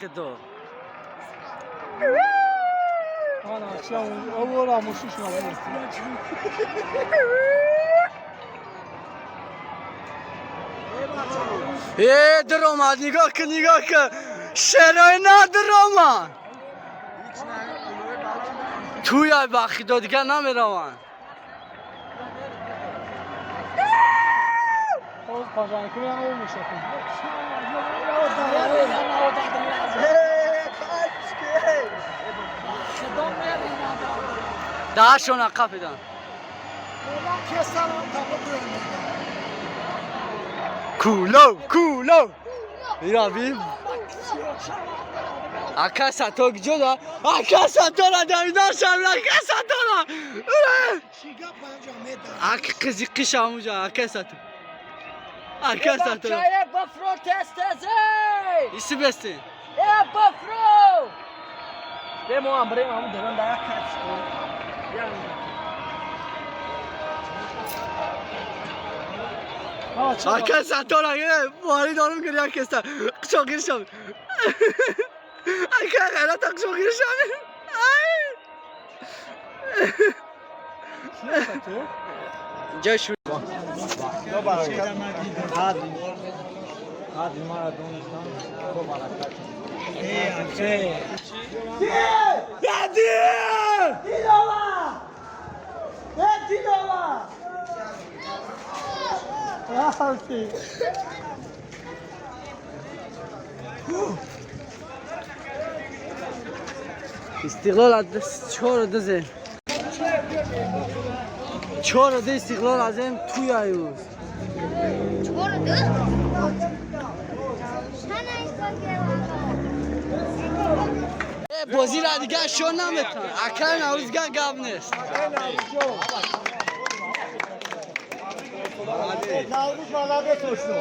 Худо. Э, даромад, нигоҳ кун, нигоҳ кун. Шерои надаромад. Туяй, ба худо, дигар намераванд. Даҳашона қафидан. Куло, куло. Ира би. Ака Сато куҷо да? Ака Сатора давидан шам, ака Сатора. Ак қизи қиша муҷа, ака Сато. Ака Сатора. Бачае, бафро, тез, тез, эй! Иси бести. Э, бафро! Бемо ам брем ам дерон да як кач. Ака Сатора, бори дорум гир як кеста. Қишоқир шам. Ака ғайрат, қишоқир шам. Ай! Ҷой шу. Истиқлол аз 4-2 зем. 4-2 Истиқлол азем туяюз. 4-2? Бозиро дигар шо наметан. Акай Наврӯзга гап нест. Наврӯз молодец ошно.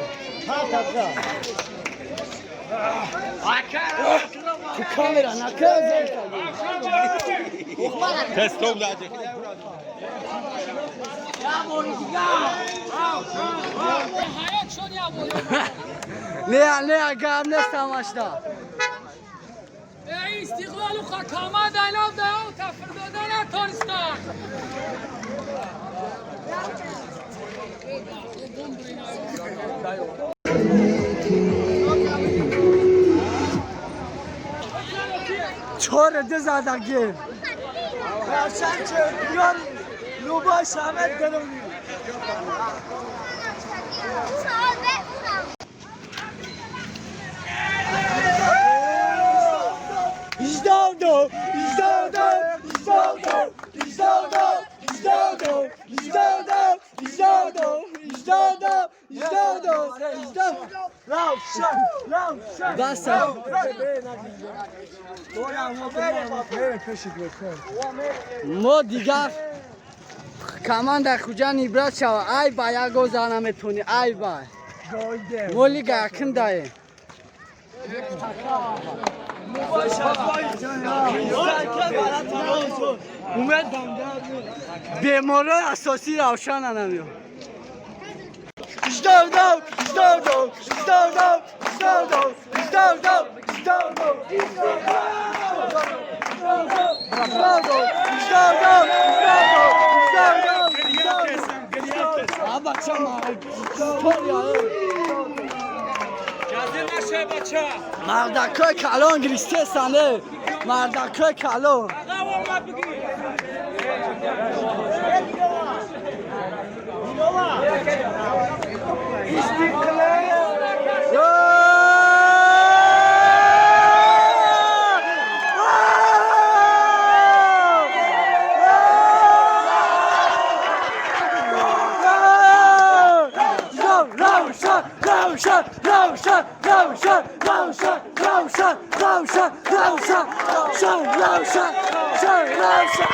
Ҳа, табра. Ту камера накар. Test oldu. Не, не, гап нест ҳамашда. Эй, Истиқлолу команда инам да тафр дода натонистан. 4-2 задагим. Равшан чемпион Лубой Шамед Дерони. 18-2, 18-2, 18-2, 18-2, 18-2, 18-2, 18-2, 18-2, 18-2, 18-2. Равшан, Равшан. Баса. Мо дигар команда Хуҷанд ибрат шава. Ай ба як гол зада наметонӣ, ай ба. Мо лига якм даем. Беморои асосии Равшана намеё. 18-2, 18-2, 18-2, 18-2, 18-2, 18-2, 18-2, 18-2. Бача, мардакои калон гиристесане, мардакои калон. Равшан, Равшан, Равшан, Равшан, Равшан, Равшан, Равшан, Равшан, Равшан, Равшан, Равшан, Равшан.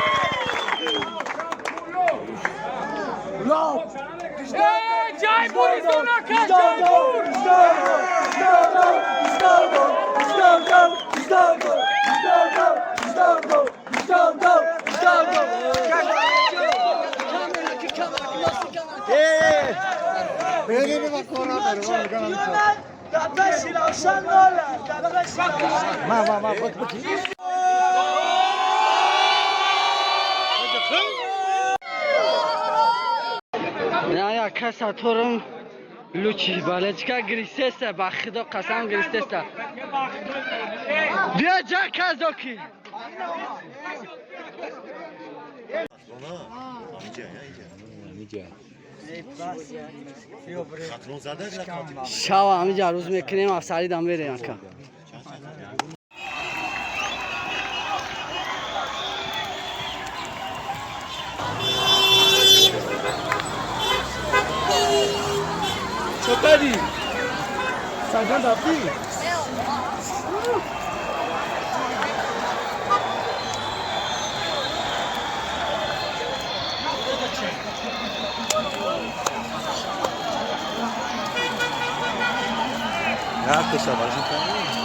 Эй, Ҷайпур изона ка, Ҷайпур! Равшан нола, Равшан. Ма, ма, ма, бак, бак. Я каса торум лучи балечка гристеста, ба худо қасам гристеста. Бия ҷа казоки. Шава ҳамиҷа рӯз мекунем, афсаридам мерем ака. Чотари. Саган дафти. Ah, pessoal, agora a gente vai.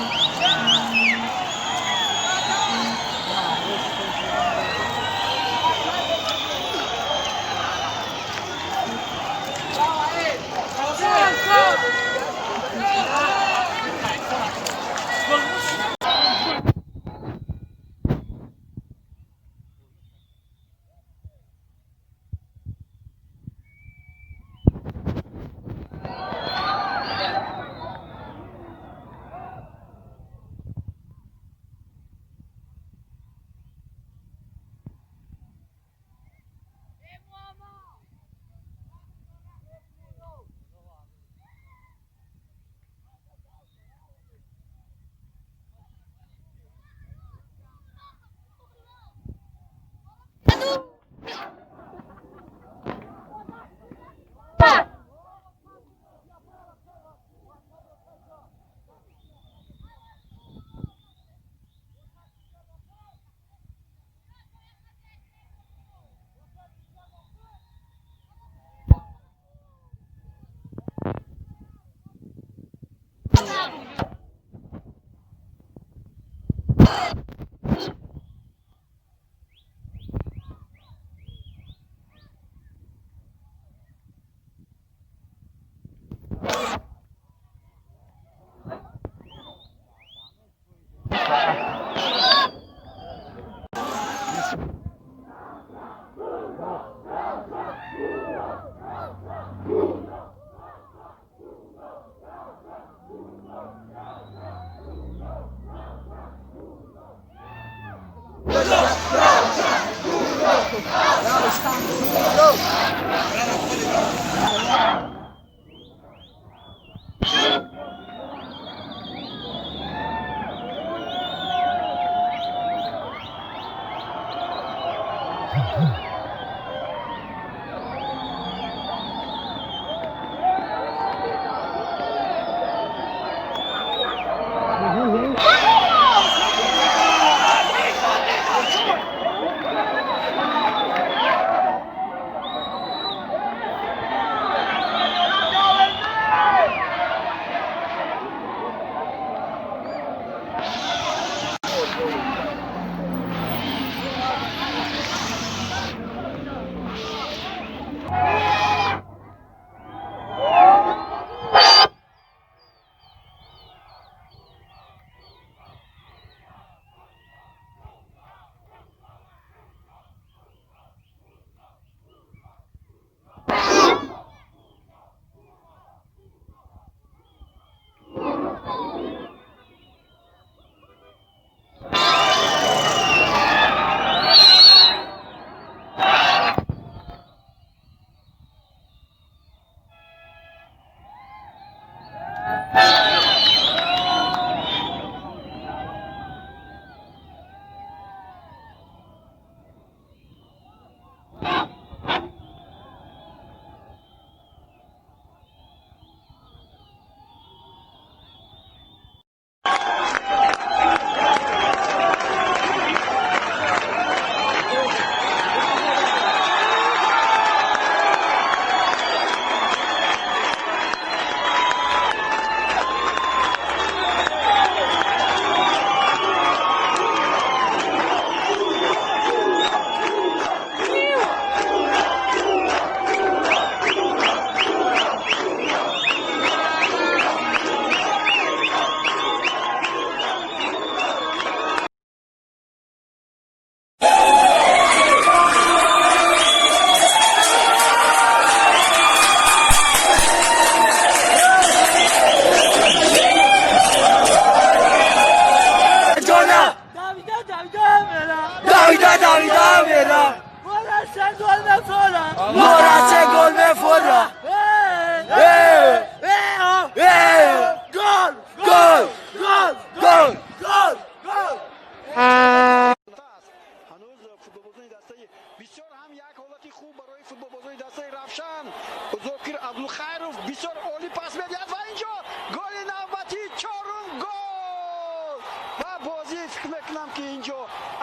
Абдулхайров бисёр олӣ пас медиҳад ва инҷо голи навбатӣ, чорум гол, ва бозӣ, фикр мекунам, ки инҷо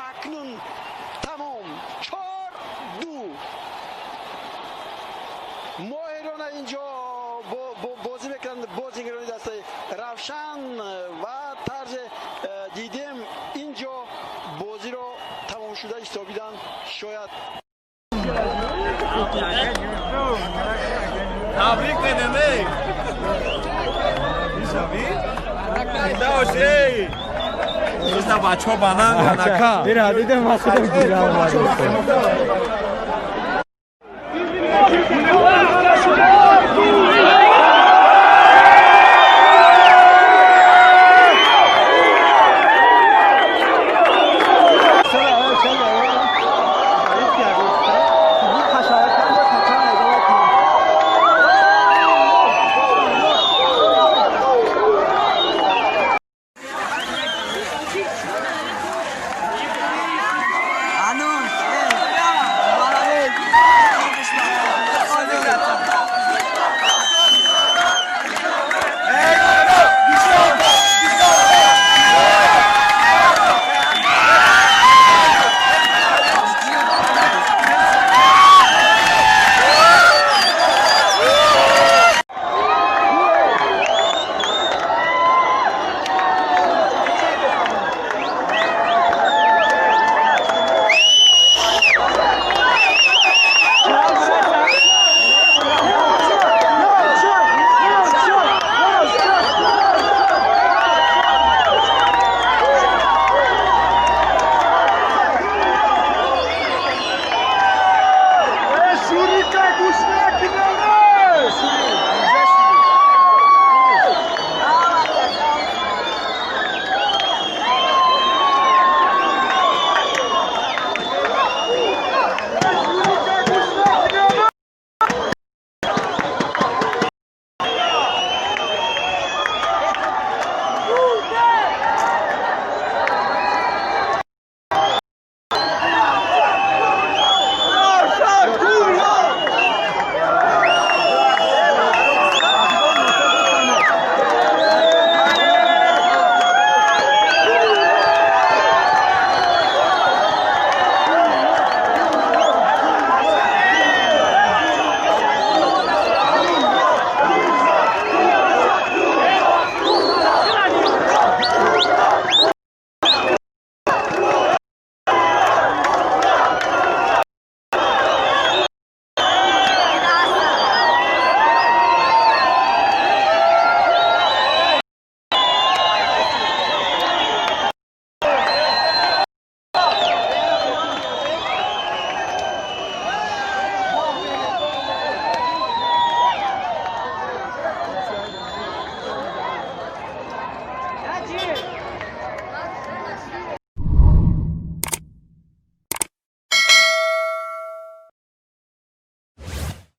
акнун тамом, 4-2. Моҳирона инҷо бозӣ мекунанд бозигарони дастаи Равшан ва тарзе дидем, инҷо бозиро тамомшуда ҳисобидан шояд. Табрик менамей! Мишавӣ? Зинда бошӣ! Бачаҳо бананга нака. Ира дидем, ма худам гирам омадам.